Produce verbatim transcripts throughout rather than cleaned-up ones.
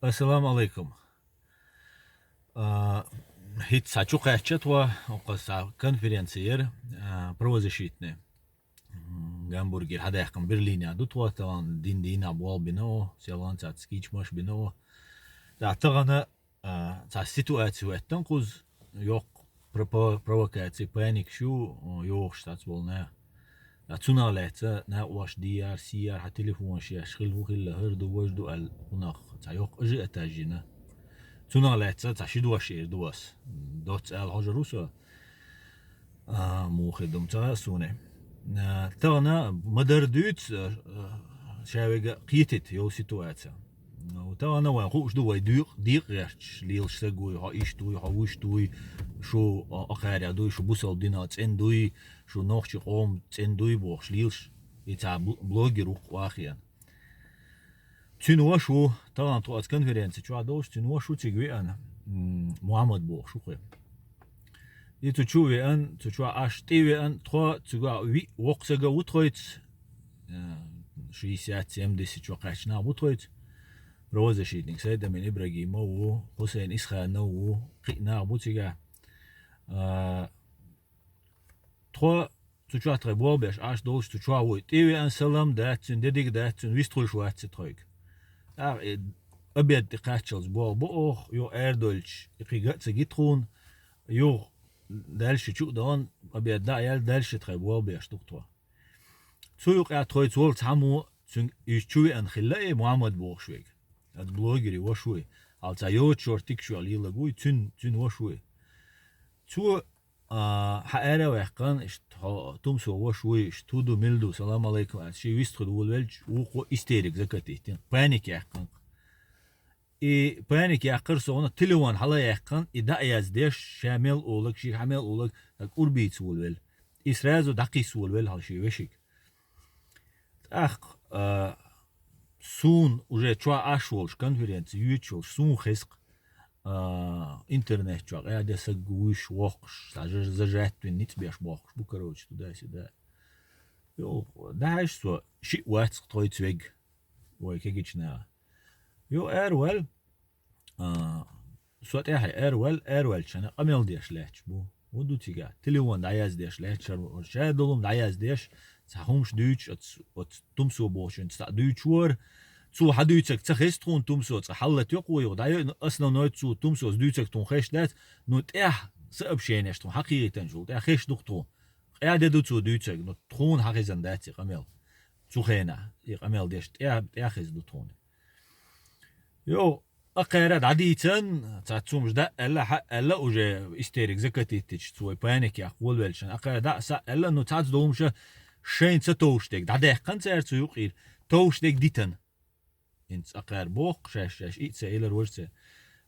Ассаламу алейкум. А, хӀинца чу кхаьчча тхо, укхаза цхьа конференци яра, а, правозащитная. М, Гамбургера хьадаьккхина Берлине ду тхо, тахана дин дийнахь болх бина о, селан цаца кийчмаш бина о. Да, тахана, а, цхьа ситуаци хӀоьттина кхуза, йоккха про-, про-, провокаци, паника шу, о, йохуш цаца болу нах. Ткъа цунах лаьцна накъош дийяр, сийяр, хьан телефонаш еш, хила хӀу хилла, хӀара ду, важа ду аьлла, хӀунах цхьа йоккха ажиотаж йина. Цунах лаьцна цхьа ши дош эр ду ас. Доцца аьлла хьожур ву со. А, муха ду ца хаьа суна. А, тахана ма-дарра дуьйцу, а, а, ша вега кхетийта йолу ситуаци. Ну, тахана вайн хууш ду, вай декъа, декъа гӀерташ лелаш саг вуй, хьо иштта вуй, хьо вуьшта вуй, шу, а, акхаьря дуй, шу бусалба дина цӀена дуй, шу нохчи къоман цӀена дуй бохуш лелаш, и цхьа бл-, блогер ву-кх вахийна. Цуьнан ваша ву, тахана тхо оцу конференци чохь долуш, цуьнан ваша ву цига веана, м, Мухьаммад бохуш ву кхуьнан. И цу чу веана, цу чохь Ӏаш тӀе веана, тхо цуьнга виъ воккха сага ву тхоьца, э, шестьдесят, семьдесят чу кхаьчна нах бу тхоьца. Правозащитник Сайдамин Ибрагимов ву, Хусайн Исханов ву, кхин а нах бу цига. А, тхо цу чохь тхайн болх беш Ӏаш долуш цу чохь вуй. ТӀе веана салам дац цуьнан, де дика дац цуьнан, вистхуьлуш вац и тхоьга. ТӀаккха и обед тӀе кхаччалц болх бо оха, юха арадоьлча, и кхин ган а ца ги тхуна, юха дальше чу а дахана, обед дӀа а яьлла, дальше тхайн болх беш ду-кх тхо. Цу юкъехь тхоьца волу цхьаммо, цуьнга иза чу веана хилла и Мухьаммад бохуш верг. Аса блогери ваша вуй. Хьал цхьа йоцу шортиг шо лелаг вуй, цуьнан, цуьнан ваша вуй. Цо, а, хьан ара а ваьккхина, иштта хьо Тумсо ваша вуй, иштта хӀу ду, мила ду, салам алейкум, аьлла, шен вистхуьлу волавелча, вукхо истерик закатийтина, паника яьккхина. И паника яккхар сона, телефон хьала яьккхина, и дӀа а яздеш, ша мел олаг, ши хьан мел олаг, так урбийца волавелла. И сразу дӀакхийса волавелла хьал шен вешиг. ТӀаккха, а, суна уже чохь Ӏаш волуш, конференци юьйцуш волуш, суна хеза-кх, а, интернет чохь къаьхьа де саг вуьйш, воккхуш, цхьа жа-, зажатвина ницкъ беш бохкуш бу, короче, туда-сюда. Йо, дӀахьаьжча со, шиъ вац-кх тхоьца вега, вай кегийчу наха. Йо, ара ваьлла, а, со тӀаьхьа ара ваьлла, ара ваьллачу хенахь къамел деш лаьтташ бу. ХӀун ду цигахь? Телефон дӀаяздеш лаьтташ, хӀара ша долу хӀума дӀаяздеш, цхьа хӀумаш дуьйцуш, оцу, оцу Тумсо бохучуьнца цхьаъ дуьйцуш вара. Цо хьан дуьйцург ца хеза тхуна, Тумсо цкъа хьаллатайо-кх вай, юха дӀайо, основной цо Тумсос дуьйцург тхуна хезаш дац, ну, тӀаьхьа сообщенеш тхуна хьакхийхийтинчул тӀаьхьа хезаш ду-кх тхуна. Къаьхьа де ду цо дуьйцург, ну, тхуна хьан хезна дац и къамел. Цу хенахь и къамел деш тӀаьхьа, тӀаьхьа хезна ду тхуна. Йо, акхара дӀадийцан, цхьацца хӀумаш дӀа а аьлла, хьа а аьлла, уже истерик закатийтича, цо вай паник яккха волавеллачун, акхара дӀа а са а аьлла, ну, цхьацца долу хӀумаш шайна ца товш дерг дӀадаьккхина цара цу юкъера, товш дерг дитина. ХӀинца акхара боху, шаьш-шаьш и а ца элира, важа ца.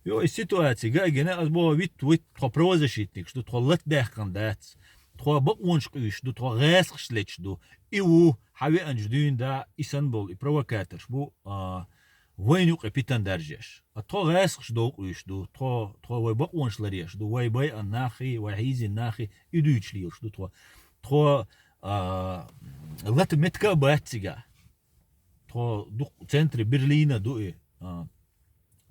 Йо, и ситуаци ган а гина, ас боху, вит-вит, тхо правозащитникаш ду, тхо латдаьккхина дац, тхо бакъонаш къуьйсуш ду, тхо гӀаскхаш леташ ду, и ву, хьан веанчу дуьйна да, и санна болу, и провокаторш бу, а, вайна юкъе питана даржеш. А тхо гӀаскхаш дов къуьйсуш ду, тхо, тхо вай бакъонаш ларъеш ду, вай байъина нахи, вай хьийзина нахи, и дуьйцуш лелаш ду тхо. Тхо, а, лата метка а бац цигахь. Тхо дукха центре Берлина ду и, а,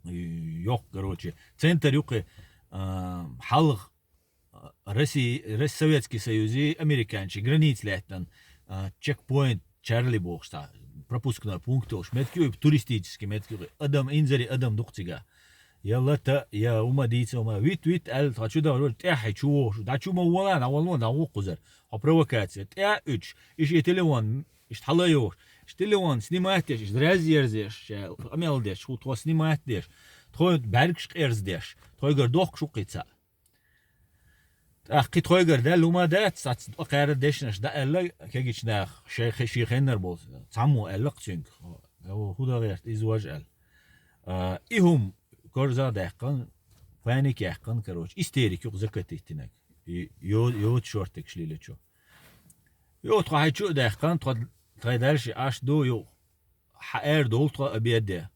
и йоккха, короче, центр юккъе, а, хьалха, а, Россия, Рос-, Советский Союз и американчий граница лаьттан, а, чекпоинт Чарли бохуш цхьа пропускной пункт йолуш метка ю, и туристический метка ю, адам, инзаре адам дукха цигахь. Я лата, я ума дийца, ума, вит-вит аьлла, тхо чу даха, тӀаьхьа чу вохуш, дӀа чу ма вола, дӀа вала, дӀа воккхузар. Хьо провокация, тӀаьхьа уьдуш, и шен телефон иштта хьала йохуш, иштта телефон снимать деш, иштта разъерзеш, ша къамел деш, хӀу тхо снимать деш, тхо бӀаьргаш къерзадеш, тхойгара дохкуш ву кхин цхьаъ. ТӀаккха кхин тхойгара даьлла хӀума дац, сац кхара дешнаш дӀа аьлла, кегийчу наха, шай-, шен хеннара болу, цхьаммо аьлла-кх цуьнга, хӀу дан гӀерта иза важа аьлла. А, и хӀума корза а даьккхина, паник яьккхина, короче, истерик юкъа закатийтинарг. И йо-, йоцу шортигаш лелачо. Йо, тхо хьайн чу а даьккхина, тхо, тхайн дальше Ӏаш ду, йо, хьан арадовлу тхо обед де.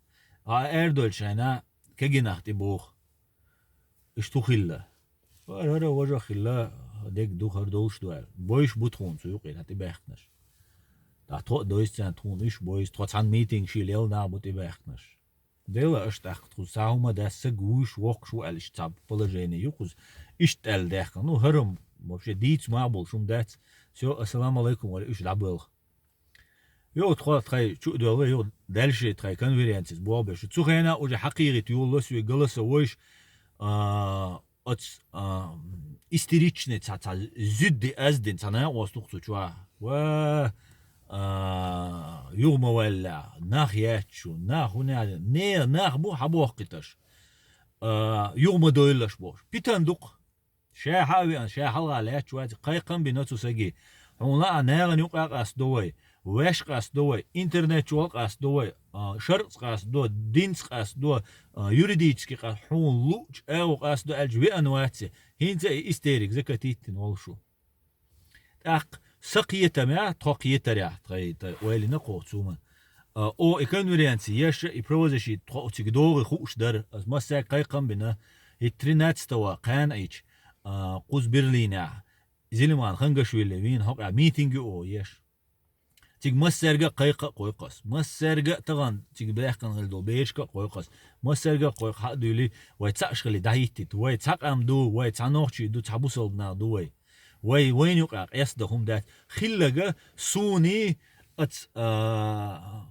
А арадолчу хенахь кегий нах тӀе боху. Иштта хӀу хилла? ХӀара, хӀара важа хилла, дег ду, хӀара долуш ду аьлла. Бойш бу тхуна цу юкъера тӀебаьхкинарш. ТӀаккха тхо а дойзу царна, тхуна уьш бойзу, тхо цхьана митинг шийла елла нах бу тӀебаьхкинарш. Дела аша тӀаккха тхуз цхьа хӀума дац, саг вуйш воккхуш ву аьлла, иштта цхьа положение ю кхуз. Иштта аьлла даьхкина. Ну, хӀара-м вообще дийца ма болу шума дац. Всё, ассаламу алайкум, вара уьш дӀабоьлху. Йо, тхо тхай чу а доьлла, йо, дальше тхай конференцис болх беш. Цу хенахь уже хьакхийгӀита йолалла соьга голосовойш, а, оц, а, истеричный, цхьа, цхьа зуьдди аздина, цхьа накъост ву-кх цу чохь. Ва, а, юха ма валлехь, нах яц шу, нах хӀун яц, не, нах бу хьабохкуьйтуш. А, юха ма дойлалаш бохуш. Питана ду-кх. Ша хьа а веана, ша хьалха лаьтташ вац, кхайкхам а бина цу саге. Хьуна лаахь нахана юкъа къастадо вай, ваьш къастадо вай, интернет чохь къастадо вай, а, шаръца къастадо, динца къастадо, а, юридически къа-, хьуна луучу агӀо къастадо аьлча веана вац и. ХӀинца а и истерика закатийтина волуш ву. ТӀаккха сан кхетамехь, тхо кхетарехь, тхай, тхай ойлина кхо цума. А, о, и конференци еш, и правозащита тхо цига догӀий хууш дара. Ас массаьрга кхайкхам а бина, и тринадцатого кхана Ӏийча, а, кхуза Берлинехь, Зилиман Хангашвили вийна хьокъехь митинг ю о еш. Цига массаьрга а кхайкха а кхойкху ас. Массаьрга а тахана цига баьхкина хила долу берашка а кхойкху ас. Массаьрга а кхойкху хьа а дуьйлий, вай цхьаъ шахилий дӀахӀиттийта. Вай цхьа къам ду, вай цхьа нохчий ду, цхьа бусалба нах ду вай. Вай, вайна юкъахь къестадо хӀума дац. Хилларг суний ац, а,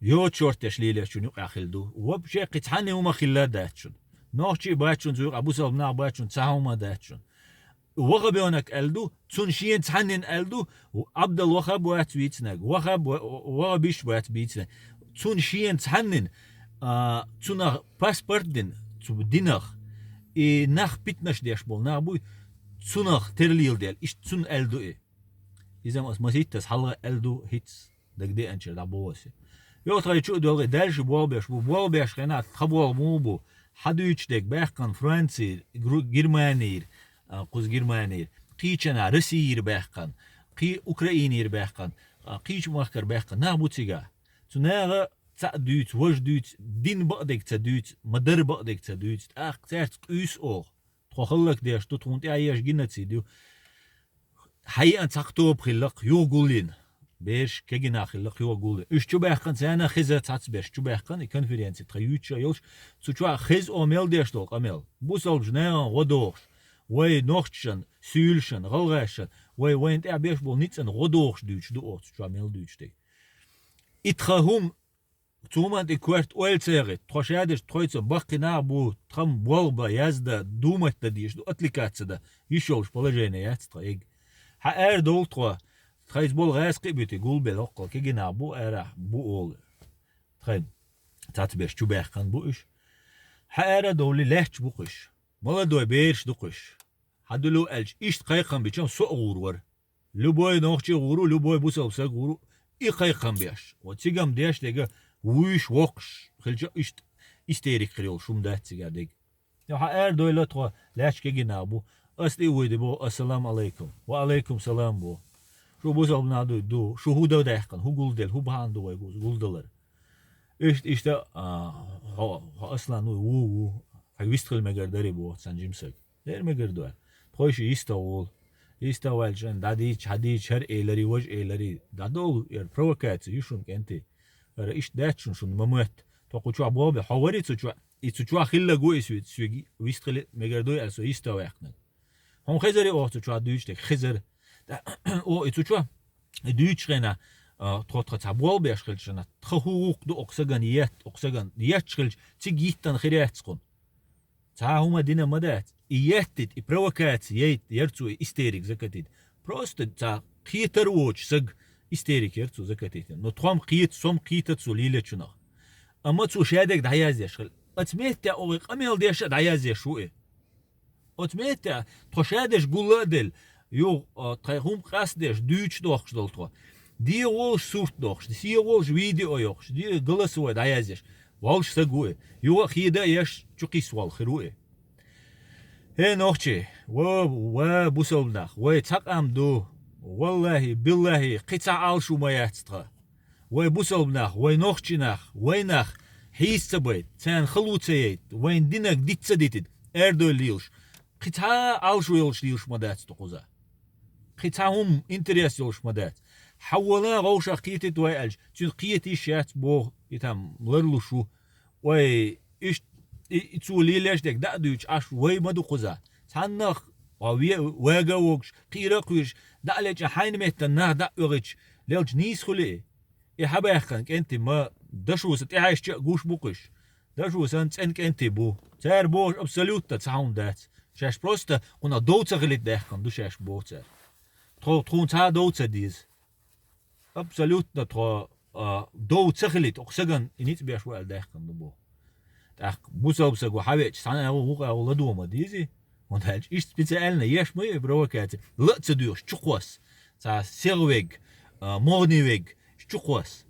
йо чортеш лелечун юкъахь хилла ду. Вообще кхин цхьанна хӀума хилла а дац шуна. Нохчий бац шуна цу юкъахь, бусалба нах бац шуна, цхьа хӀума дац шуна. Вахаб йонак аьлла ду, цунна шена цхьаннина аьлла ду, Абдал вахаб вац вийцинарг, вахаб ва-, вахабиш вац бийцинарг. Цунна шена цхьаннина, а, цунах паспорт дина, цу динах, и нах питанаш деш болу нах буй, цунах тера леладелла, иштта цунна аьлла ду и. Иза ас масийттаза хьалха аьлла ду, хӀинца дагадеанчара дӀабоху ас. Йо, тхай чу а доьлхий, дальше болх беш бу, болх беш хенахь тхан болх муха бу, хьан дуьйцуш дерг баьхкина Францийра, Гру-, Германийра, а, кхуза Германийра, кхечанхьа Российра баьхкина, кхин Украинера баьхкина, а, кхечу махкара баьхкина нах бу цигахь. Цу наха цхьаъ дуьйцу, важа дуьйцу, дин бакъдерг ца дуьйцу, ма-дарра бакъдерг ца дуьйцу, тӀаккха цаьрца къуьйсу оха. Тхо хӀаллак деш ду, тхуна тӀехь еш геноцид ю. Хьан еана цхьа тоба хилла-кх юха гулйина. Бераш кегий нах хилла-кх юха гулйина. Уьш чу баьхкина, царна хеза цхьацца берш чу баьхкина, и конференци тхан юьйцуш а йолуш, цу чохь хеза о мел деш долу къамел. Бусалбачу нахана гӀо дохуш, вай нохчашна, суьйлашна, гӀалгӀашна, вай вайна тӀехь беш болу ницкъана гӀо дохуш дуьйцуш ду оха цу чохь мел дуьйцуш дерг. И тхан хӀума Цу хӀуманна тӀе коьрта ойла ца яхийта, тхо шадерш тхоьца баккхий нах бу, тхан болх бан, яздан, думать дан дезаш ду, отвлекаться дан йиш йолуш положение яц тхан эга. Хьан ара довла тхо, тхайца болу гӀазкхий а буьтий, гулбелла хӀоккхул кегий нах бу, арахь бу олу. Тхайн цхьацца берш чу баьхкина бу уьш. Хьан ара а довлий, лаьтташ бу-кх уьш. Молодой бераш ду-кх уьш. Хьан дуьлу аьлча, иштта кхайкхам бича со а гӀур вара. Любой нохчи гӀур ву, любой бусалба саг гӀур ву, и кхайкхам беш. Вот цигам деш дега вуьйш воккхуш хилча, иштта истерик хир йолуш хӀума дац цигара дега. Хьан ара дойла тхо, лаьтташ кегий нах бу. Ас тӀе а вуьйди боху, ассаламу алайкум. Ва алайкум салам боху. Шу бусалба нах ду, ду. Шу хӀун дан даьккхина, хӀун гулделла, хӀун бахьана ду вай гуз гулдалар? Иштта, иштта, а, хьо, хьо Аслан ву, ву, ву. Хьо вистхила мегар дарий боху цхьана жима сага. Дера мегар ду аьлла. Тхойша йиста волу. Йиста ваьлча, дӀадийча, хьадийча, хӀара эларий, важа эларий. ДӀадолу, яра провокация ю шуна кӀентий. ХӀара иштта дац шуна, шуна ма моьтту. Тхо кху чохь боху бе, хьо варий цу чохь? И цу чохь хилла гу и соьца, соьга вистхила мегар дуй аьлла, со йиста ваьккхинарг. Хьуна хезарий оха цу чохь дуьйцуш дерг? Хезара. О, и цу чохь, и дуьйцуш хенахь, а, тхо тхан цхьа болх беш хилча, тхан хӀун гӀуллакх ду окху сагана етта, окху сагана етташ хилча, цига йиттан хир яц кхунна. Цхьа хӀума дина ма дац. И еттийта, и провокация яйта, яра цо и истерик закатийта. Просто цхьа кхетар воцуш саг истерик яра цо закатийта. Но тхом кхета, сом кхета цо лелечунах. Амма цо шадерг дӀаяздеш хила. Оцу меттехь оха къамел деш а дӀаяздеш ву и. Оцу меттехь тхо шадерш гулла а делла, юха, а, тхайн хӀума къастдеш, дуьйцуш дохкуш долу тхо. Де волуш сурт дохкуш, де волуш видео йохкуш, де голосовой дӀаяздеш. Волуш саг ву и. Юха а хеда а еш, чу кхисса волу хир ву и. ХӀей, нохчий, ва, ва, бусалба нах, вай цхьа къам ду. Валлахи, биллахи, кхин цхьа Ӏалашо ма яц тхан. Вай бусалба нах, вай нохчий нах, вай нах хьийса ца байта, царна хало ца яйта, вайн динаг диц ца дитита, арадойла лелаш. Кхин цхьа Ӏалашо йолуш лелаш ма дац тхо кхуза. Кхин цхьа хӀума интерес йолуш ма дац. Хьан вала вовшах кхетийта вай аьлча, цуьнан кхета йиш яц боху, и там ларлуш ву. Вай, иштта, и, и цо лелаеш дерг дӀа а дуьйцуш, Ӏаш вай ма ду кхуза. Цхьаннах, ве-, вега а вогуш, кхийра а кхуьйсуш, дӀа а лечкъина хьайна меттана нах дӀа а оьгӀича, лелча нийса хуьлу и. И хьабаьккхина кӀентий ма, дашо сан тӀехьаьжча а гуш бу кхуьш. Дашо сан цӀена кӀентий бу. Цара бохуш абсолютно цхьа хӀума дац. Шаьш просто кхунах дов ца хилийта даьккхина ду шаьш боху цара. Тхо, тхуна цхьа а дов ца деза. Абсолютно тхо, а, дов ца хилийта, окху сагана и ницкъ беш ву аьлла даьккхина ду боху. ТӀаккха бусалба саго хьавеача, цхьана агӀо, вукху агӀо ладо ма дезий. ХӀунда аьлча иштта специально еш ма ю и провокаци. Ла а ца доьхуш, чу кхосса. Цхьа сехверг, а, могӀанверг, чу кхосса.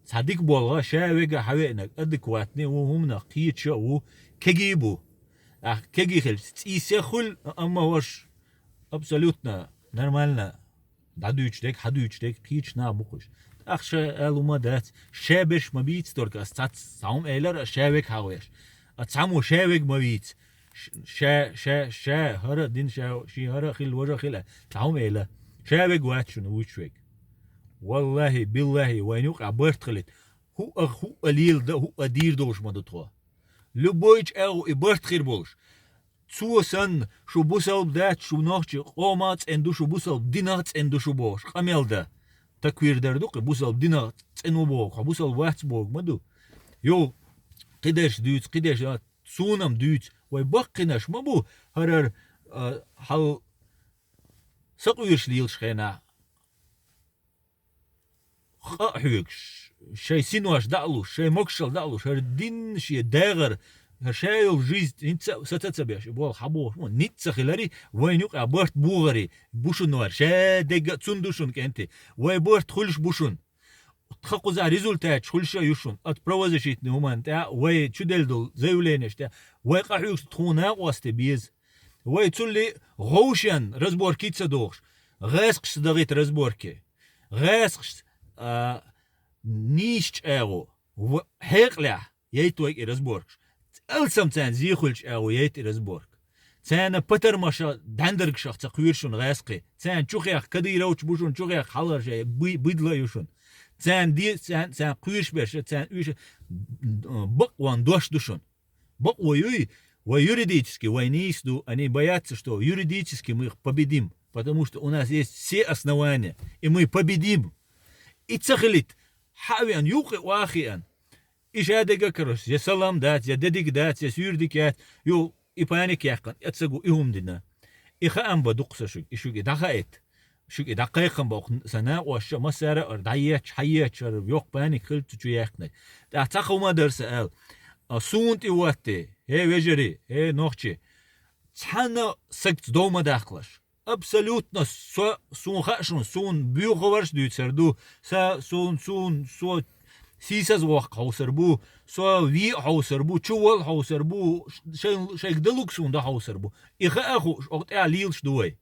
Цхьа дика болу, ша верг а хьавеанарг адекватный ву, хӀуманах кхеташ а ву, кегий а бу. ТӀаккха кегий хилча, цӀий сех хуьлу, амма хӀорш абсолютно нормально дӀадуьйцуш дерг, хьадуьйцуш дерг кхеташ нах бу кхуьш. ТӀаккха ша аьлла хӀума дац, ша берш ма бийца только ас цхьацца цхьа хӀума элира, ас ша верг хьахавеш. А цхьаммо ша верг ма вийца. Ш-, ша, ша, ша, хӀара а дина ша, шен хӀара а хилла, важа а хилла, цхьа хӀума эла. Ша верг вац шуна вуьйцуш верг. Валлахи, биллахи, вайна юкъахь барт хилийта. ХӀуъа, хӀуъа леладан, хӀуъа дийр долуш ма ду тхо. Любой чӀагӀо и барт хир болуш. Цо санна, шу бусалба дац, шу нохчи къомах а цӀена ду, шу бусалба динах а цӀена ду шу бохуш, къамел дан. Таквир дар ду кху, бусалба динах цӀена ву боху, хьо бусалба вац боху ма ду. Йо, кхидерш дуьйцу, кхидерш, а, суна-м дуьйцу. Вай баккхийнаш ма бу, хӀарара, а, хьал сакъуьйраш лелаш хенахь. Къа а хьоьгуш, шайн синош дӀа а луш, шайн могушалла дӀа а луш, хӀара дин шен дагӀар, хӀара ша йолу жизнь хӀинца а саца ца беш, и болу хьан бохуш ма, ницкъ ца хилари, вайна юкъахь барт бухари, бу шуна вара, ша дегга а цунна ду шуна кӀентий, вай барт хуьлуш бу шуна. Тхан кхузахь результаташ хуьлуш а ю шуна, ат правозащитный хӀуманна тӀехь а, вай чуделла долу заявленеш тӀехь а, вай къа хьоьгуш тхуна накъостий беза. Вай цулли гӀовшен разборки ца дохуш, гӀаскхашца дахийта разборки. ГӀаскхашца, а, нийса чӀагӀо, ва-, хьекъалехь яйта вай и разборкаш. Алсам царна зе хуьлча агӀо яйта и разборка. Царна патармаша дӀаьндаргашах ца кхоьру шуна гӀаьскхи. Царна чухех кадыровча бу шуна, чухех хьалхарша буй-, буйдала а ю шуна. Царна де-, царна, царна кхоьрушберш, царна уьш бакъван дош ду шуна. Бакъо юй, вай юридически, вай нийса ду, они боятся, что юридически мы их победим, потому что у нас есть все основания, и мы победим. И ца хилийта, хьа а веана, юккъе охьа а хиъна. И ша дегакараш, я салам дац, я дедиг дац, я суьйрдиг яц, ю, и паник яьккхина, я ца гу, и хӀума дина. И хаам бан дукха сан шуьга, и шуьга и дӀахаийта. Шуьга и дӀакхайкхам боккху сан накъосташа, массара а ара дӀаечча, хьаечча, ара йоккха паник хилла цу чу яьккхинарг. ТӀаккха цхьа хӀума дара сан аьлла. А, суна тӀе ватте, хӀей вежарий, хӀей нохчий, цхьанна сагца дов ма даккхалаш. Абсолютно со, суна хаьа шуна, суна боьха варш дуьйцур ду, са, суна, суна, со сийсаз воккха хьовсур бу, со ве а хьовсур бу, чувал хьовсур бу, шайн, шайга далуг суна дан хьовсур бу. И хаа хууш, окху тӀехь лелаш ду вай.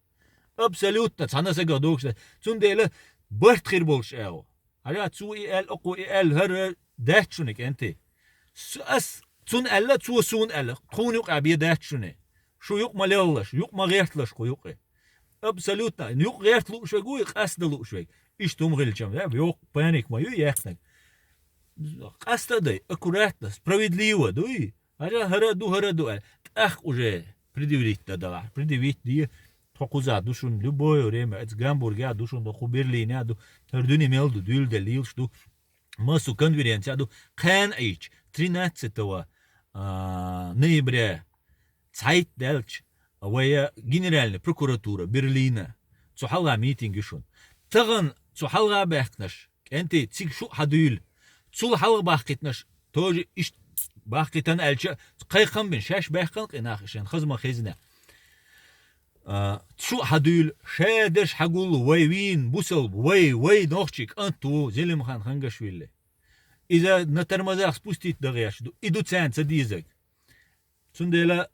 Абсолютно цхьана сагах догуш дац. Цундела барт хир болуш агӀо. Хьажа, цо и аьлла, окхо и аьлла, хӀара дац шуна, кӀентий. С-, ас цунна аьлла, цо суна аьлла, тхуна юкъа бен дац шуна. Шу юкъа ма лелалаш, юкъа ма гӀерталаш кху юкъе. Абсолютно. Юкъа гӀерта лууш вега вуй, къаста лууш вега. Иштта хӀума хилчам, я, йоккха паник ма ю яьккхинарг. Къаста а дай, аккуратно, справедливо дуй. ХӀара, хӀара а ду, хӀара а ду аьлла. ТӀаккха уже предъявить дан далахь. Предъявить де, тхо кхуза ду шуна, любое время, эца Гамбурге а ду шуна, кху Берлине а ду, хӀара дуьне мел ду, дуьйладелла лелаш ду. Массо конференция а ду. Кхана Ӏийча, тринадцатого, а, ноября, цхьайтта даьлча, вай генеральная прокуратура Берлина, цу хьалха митинг ю шуна. Тахана цу хьалха баьхкинарш, кӀентий, цига шу а хьадуьйла. Цул хьалха бахкийтинарш тоже иштта бахкийтина аьлча, кхайкхам бина, шаьш баьхкина кхин нах шайн хаза ма хезна. А, шу а хьадуьйла, шадерш хьагуллу, вай вийна бусалба, вай, вай нохчий кӀант ву Зелимхан Хангашвили. Иза на тормозах спустить дан гӀерташ ду. И ду царна ца дезаг. Цундела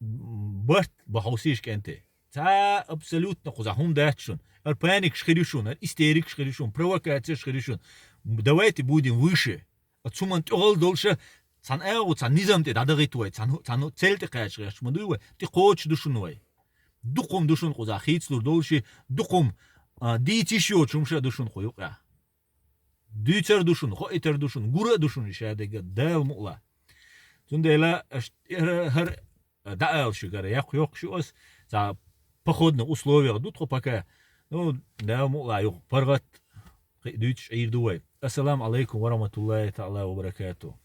барт бан хьовсийша, кӀентий. Цхьа абсолютно кхузахь хӀума дац шуна. ХӀара паникаш хир ю шуна, хӀара истерикаш хир ю шуна, провокацияш хир ю шуна. Давайте будем выше. Оцу хӀуманна тӀехула долуша, цхьана агӀо, цхьана низам тӀе дӀадахийта вай, цхьана, цхьана цель тӀе кхача гӀерташ ма дуй вай, тӀе кхочуш ду шуна вай. Дукха хӀума ду шуна кхузахь хийцалур долуш, дукха хӀума, а, дийца йиш йоцуш хӀумаш а ду шуна кху юкъахь. дуьйцур ду шуна, хоуьйтур ду шуна, гур а ду шуна шадерг а, Дала мукъ лахь. Цундела аша тӀера хӀара дӀаала шуьгара, яккха йоккхуш ю ас, цхьа походный условиях ду тхо пока. Ну, Дала мукъ лахь, юха паргӀат кхин а дуьйцуш Ӏийр ду вай. Ассаламу Ӏалайкум ва рахьматуллахӀи таӀала ва баракатухӀ.